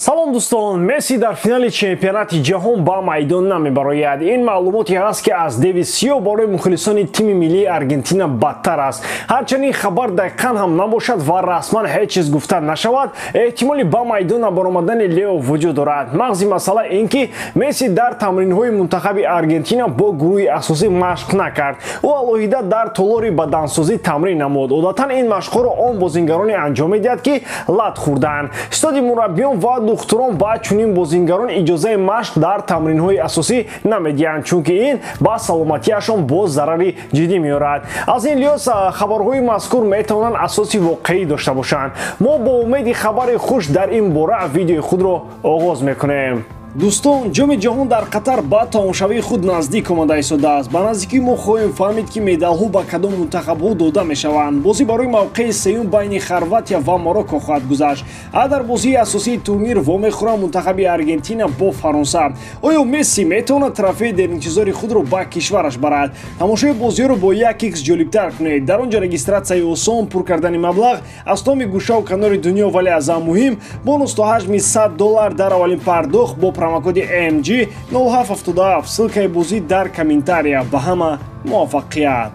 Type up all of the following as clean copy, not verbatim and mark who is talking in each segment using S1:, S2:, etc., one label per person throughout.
S1: Салом дӯстон, Месси дар финали чемпионати ҷаҳон ба майдон намебарояд. Ин маълумоте ҳаст, ки аз деви сиёҳ барои мухлисони тими миллии Аргентина бадтар аст. Ҳарчанд ин хабар дақиқан ҳам набошад ва расман ҳеҷ чиз гуфта нашавад, эҳтимоли ба майдон набаромадани Лео вуҷуд дорад. Мағзи масъала ин ки Месси дар тамринҳои мунтахаби Аргентина бо гурӯҳи асосӣ машқ накард. Ӯ алоҳида дар толори бадансозӣ тамрин намуд. Одатан ин машқҳоро он бозингароне анҷом медиҳад, ки лат хӯрдаанд. Истоди мураббиён ва духтурон ба чунин бозингарон иҷозаи машқ дар тамринҳои асосӣ намедиҳанд, чунки ин ба саломатиашон боз зарари ҷиддӣ меорад. Аз ин лиҳоз хабарҳои мазкур метавонанд асоси воқеӣ дошта бошанд. Мо бо умеди хабари хуш дар ин бора видеои худро оғоз мекунем. Дӯстон, ҷоми ҷаҳон дар Қатар ба тамошавии худ наздик омада истодааст. Ба наздикӣ мо хоҳем фаҳмид, ки медалҳо ба кадом мунтахабҳо дода мешаванд. Бозӣ барои мавқеи сеюм байни Хорватия ва Марокко хоҳад гузашт. А дар бозии асосии турнир вомехӯрад мунтахаби Аргентина бо Фаронса. Оё Месси метавонад трофеи деринтизори худро ба кишвараш барад? Тамошои бозиҳоро бо 1x ҷолибтар кунед. Дар он ҷо регистратсияи осон, пур кардани маблағ аз томи гӯшаву канори дунё, вале аз ҳам муҳим бонус то ҳаҷми $100 дар аввалин пардохт бо промокоди MG 0777. Ссылкаи бозӣ дар комментария. Ба ҳама муваффақият.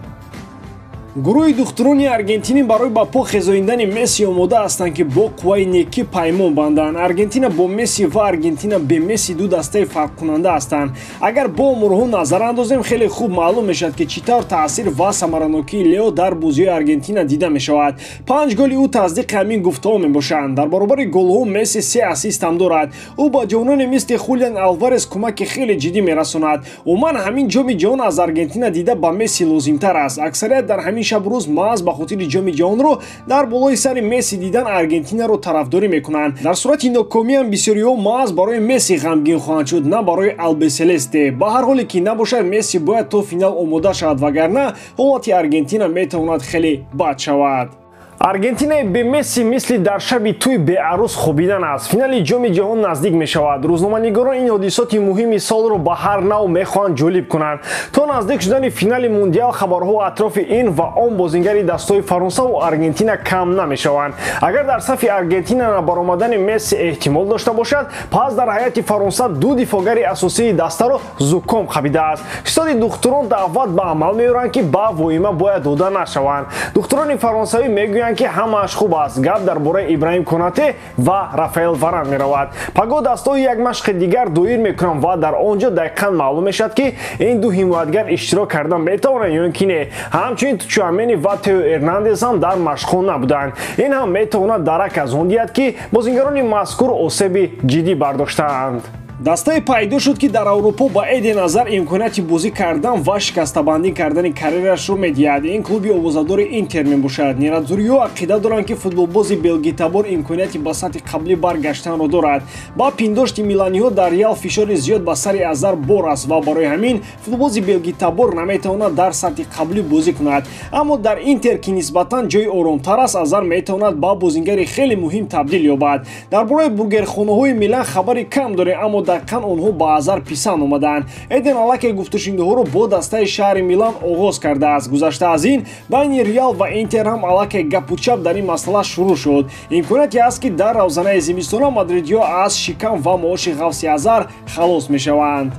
S1: Гурӯҳи духтурони аргентинӣ барои ба по хезондани Месси омода ҳастанд, ки бо қувваи некӣ паймон банданд. Аргентина бо Месси ва Аргентина бе Месси ду дастаи фарқкунанда ҳастанд. Агар бо оморҳо назар андозем, хеле хуб маълум мешавад, ки чӣ тавр таъсир ва самаранокии Лео дар бозиҳои Аргентина дида мешавад. 5 голи ӯ тасдиқи ҳамин гуфтаҳо мебошанд. Дар баробари голҳо Месси 3 ассист ҳам дорад. Ӯ ба ҷавононе мисли Хулиан Алварес кӯмаки хеле ҷиддӣ мерасонад. Умуман ҳамин ҷоми ҷаҳон аз Аргентина дида ба Месси лозимтар аст. Аксарият дар ҳамин шаб рӯз маҳз ба хотири ҷоми ҷаҳонро дар болои сари Месси дидан Аргентинаро тарафдорӣ мекунанд. Дар сурати нокомиам бисёриҳо маҳз барои Месси ғамгин хоҳанд шуд, на барои Албеселесте. Ба ҳар ҳоле ки набошад, Месси бояд то финал омода шавад, вагарна ҳолати Аргентина метавонад хеле бад шавад. Аргентинаи бе Месси мисли дар шаби тӯй беарӯс хобидан аст. Финали ҷоми ҷаҳон наздик мешавад. Рӯзноманигорон ин ҳодисоти муҳими солро ба ҳар нав мехоҳанд ҷолиб кунанд. То наздик шудани финали мундиал хабарҳо атрофи ин ва он бозингари дастҳои Фаронсаву Аргентина кам намешаванд. Агар дар сафи Аргентина набаромадани Месси эҳтимол дошта бошад, пас дар ҳайати Фаронса ду дифоъгари асосии дастаро зуком хабидааст. Истоди духтурон даъват ба амал меоранд, ки ба воима бояд дода нашаванд. Духтурони фаронсавӣ мегӯянд, ки ҳамааш хуб аст. Гап дар бораи Ибраҳим Конате ва Рафаэл Варан меравад. Паго дастҳои як машқи дигар доир мекунанд ва дар он ҷо дақиқан маълум мешавад, ки ин ду ҳимоятгар иштирок карда метавонанд ё ки не. Ҳамчунин Чуамени ва Тео Эрнандес ҳам дар машқҳо набуданд. Ин ҳам метавонад дарак аз он диҳад, ки бозингарони мазкур осеби ҷиддӣ бардоштаанд. Дастае пайдо шуд, ки дар Аврупо ба Эден Азар имконияти бозӣ кардан ва шикастабандӣ кардани карьерашро медиҳад. Ин клуби овозадори Интер мебошад. Нерадзуриҳо ақида доранд, ки футболбози белгитабор имконияти ба сатҳи қаблӣ баргаштанро дорад. Ба пиндошти миланиҳо дар Реал фишори зиёд ба сари Азар бор аст ва барои ҳамин футболбози белгитабор наметавонад дар сатҳи қаблӣ бозӣ кунад. Аммо дар Интер, ки нисбатан ҷои оромтар аст, Азар метавонад ба бозингари хеле муҳим табдил ёбад. Дар бораи бургерхонаҳои Милан хабари кам дорем, аммо дақиқан онҳо ба Азар писанд омадаанд. Эден аллакай гуфтушунидаҳоро бо дастаи шаҳри Милан оғоз кардааст. Гузашта аз ин, байни Реал ва Интер ҳам аллакай гапучап дар ин масъала шурӯъ шуд. Имконияте ҳаст, ки дар равзанаи зимистона мадридиҳо аз шикам ва маоши ғафси Азар халос мешаванд.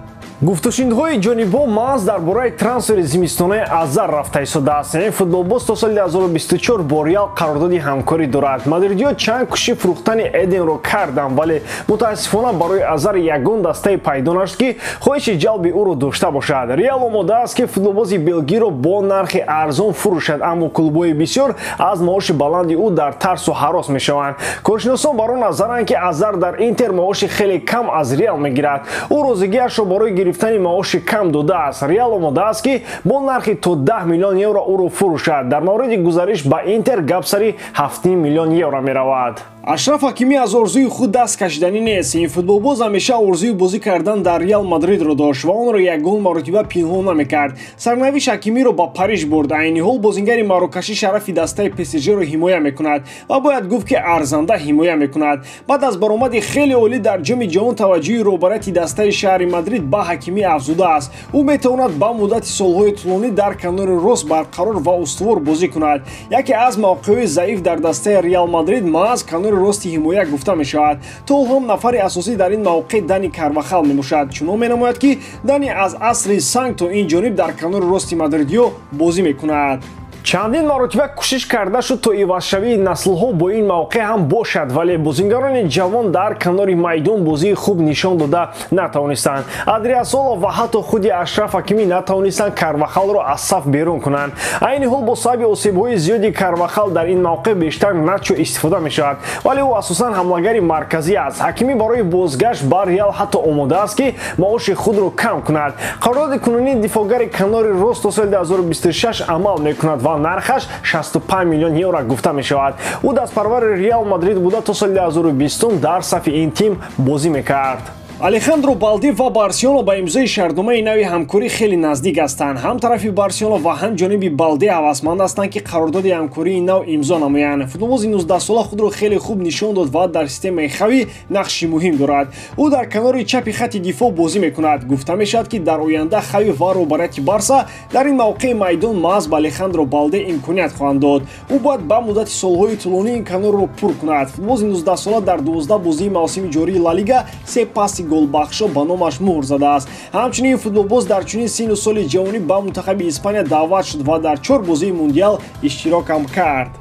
S1: Гуфтушунидҳои ҷонибҳо маҳз дар бораи трансфери зимистонаи Азар рафта истодааст. Ин футболбоз то соли 2024 бо Реал қарордоди ҳамкорӣ дорад. Мадридиҳо чанд кӯшиши фурӯхтани Эденро карданд, вале мутаассифона барои Азар ягон дастае пайдо нашуд, ки хоҳиши ҷалби ӯро дошта бошад. Реал омода аст, ки футболбози белгиро бо нархи арзон фурӯшад, аммо клубҳои бисёр аз маоши баланди ӯ дар тарсу ҳарос мешаванд. Коршиносон бар он назаранд, ки Азар дар Интер маоши хеле кам аз Реал мегирад. Ӯ розигиашро барои гирифтани маоши кам додааст. Реал омода аст, ки бо нархи то 10 миллион евро ӯро фурӯшад. Дар мавриди гузариш ба Интер гап сари 7 миллион евро меравад. Ашраф Ҳакимӣ аз орзуи худ даст кашиданӣ нест. Ин футболбоз ҳамеша орзуи бозӣ кардан дар Реал Мадридро дошт ва онро ягон маротиба пинҳон намекард. Сарнавишт Ҳакимиро ба Париж бурд. Айни ҳол бозингари марокашӣ шарафи дастаи ПСЖ-ро ҳимоя мекунад ва бояд гуфт, ки арзанда ҳимоя мекунад. Баъд аз баромади хеле олӣ дар ҷоми ҷаҳон таваҷҷӯҳи роҳбарияти дастаи шаҳри Мадрид ба Ҳакимӣ афзудааст. Ӯ метавонад ба муддати солҳои тӯлонӣ дар канори рост барқарор ва устувор бозӣ кунад. Яке аз мавқеъҳои заиф дар дастаи Реал Мадрид маҳз канори канори рости ҳимоя гуфта мешавад. То ҳам нафари асосӣ дар ин мавқеъ Дани Карвахал мебошад. Чунон менамояд, ки Дани аз асри санг то ин ҷониб дар канори рости мадридиё бозӣ мекунад. Чандин маротиба кӯшиш карда шуд, то ивазшавии наслҳо бо ин мавқеъ ҳам бошад, вале бозингарони ҷавон дар канори майдон бозии хуб нишон дода натавонистанд. Адриасоло ва ҳатто худи Ашраф Ҳакимӣ натавонистанд Карвахалро аз саф берун кунанд. Айни ҳол бо сабаби осебҳои зиёди Карвахал дар ин мавқеъ бештар Начо истифода мешавад, вале ӯ асосан ҳамлагари марказӣ аст. Ҳакимӣ барои бозгашт ба Реал ҳатто омода аст, ки маоши худро кам кунад. Қарордоди кунунии дифоъгари канори рост то соли 2026 амал мекунад ва нархаш 65 миллион евро гуфта мешавад. Ӯ дастпарвари Реал Мадрид буда, то соли 2020 дар сафи ин тим бозӣ мекард. Алехандро Балде ва Барселона ба имзои шартномаи нави ҳамкорӣ хеле наздик ҳастанд. Ҳам тарафи Барселона ва ҳам ҷониби Балде ҳавасманд ҳастанд, ки қарордоди ҳамкории нав имзо намоянд. Футболбози 19-сола худро хеле хуб нишон дод ва дар системаи Хави нақши муҳим дорад. Ӯ дар канори чапи хатти дифоъ бозӣ мекунад. Гуфта мешавад, ки дар оянда Хави ва роҳбарияти Барса дар ин мавқеи майдон маҳз ба Алехандро Балде имконият хоҳанд дод. Ӯ бояд ба муддати солҳои тӯлонӣ ин канорро пур кунад. Футболбози 19-сола дар 12 бозии мавсими ҷории Ла Лига се пасси голбахшо ба номаш муҳр задааст. Ҳамчунин футболбоз дар чунин синну соли ҷавонӣ ба мунтахаби Испания даъват шуд ва дар 4 бозии мундиал иштирок ҳам кард.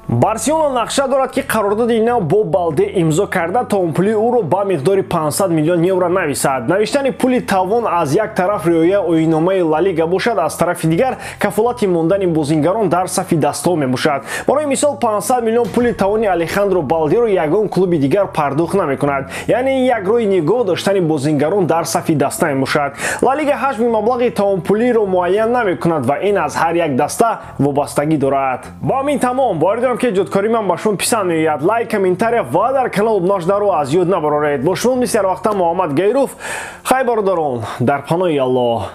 S1: Барселона нақша дорад, ки қарордоди нав бо Балде имзо карда, тавонпулии ӯро ба миқдори 500 миллион евро нависад. Навиштани пули тавон аз як тараф риояи оинномаи Ла Лига бошад, аз тарафи дигар кафолати мондани бозингарон дар сафи дастҳо мебошад. Барои мисол, 500 миллион пули тавони Алехандро Балдеро ягон клуби дигар пардохт намекунад. Яъне як роҳи нигоҳ доштани бозингарон дар сафи даста мебошад. Ла Лига ҳаҷми маблағи тавонпулиро муайян намекунад ва ин аз ҳар як даста вобастагӣ дорад. Бо ҳамин тамом. Боварӣ дорам, ки эҷодкории ман ба шумо писанд меояд. Лайк, комментария ва дар канал обуна шуданро аз ёд набароред. Бо шумо мисли ҳар вақта Муҳаммад Гайров. Хай, бародарон, дар паноҳи Аллоҳ.